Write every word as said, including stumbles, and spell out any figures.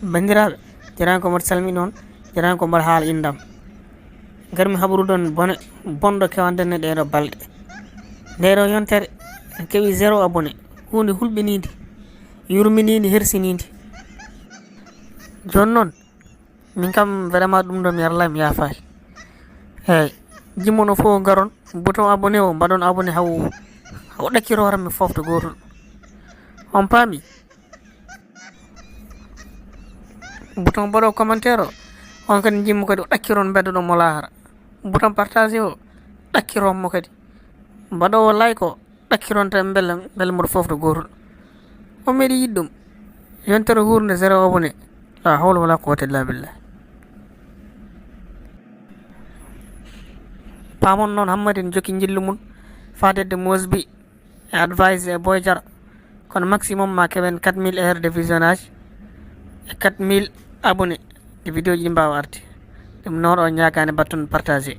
Banndiraaɓe, jaraani ko mbaɗ salmini on, jaraani ko mbaɗ haala inndam. Ngarmi haɓrude on bone bonɗo kewande ne ɗeeɗo balɗe. Ndeeɗo yontere en keɓi zéro abonné, huunde hulɓiniinde, yurminiinde, hersiniinde. Jooni noon, min kam vraiment ɗum ɗo mi yarlay, mi yaafaali. Eey, jimmono fof ngaron, bouton abonné o, mbaɗon abonné haw, haw ɗakkiro hoore men foofto gootol. On paami? Bouton mbaɗo commentaire o, on kadi jimmo kadi o ɗakkiron mbeddoɗon mo laahara. Bouton partage o, ɗakkiron mo kadi. Mbaɗowo like o, ɗakkiron tan mbele, mbele mboɗo foofto gootol. On meeɗi yiɗ ɗum. Yontere huurnde zéro abonné. La hawla wala quwwata illa billah. Paamon noon Hammadi ne jokki njillu mum. Faadedde Mosby e Advice e Boy Jara. Kono maximum ma keɓen quatre mille heures de visionnage e quatre mille abonnés, ɗi vidéo ji ɗi mbaawa arde. Ɗum noon o ñaagaani batton partagé.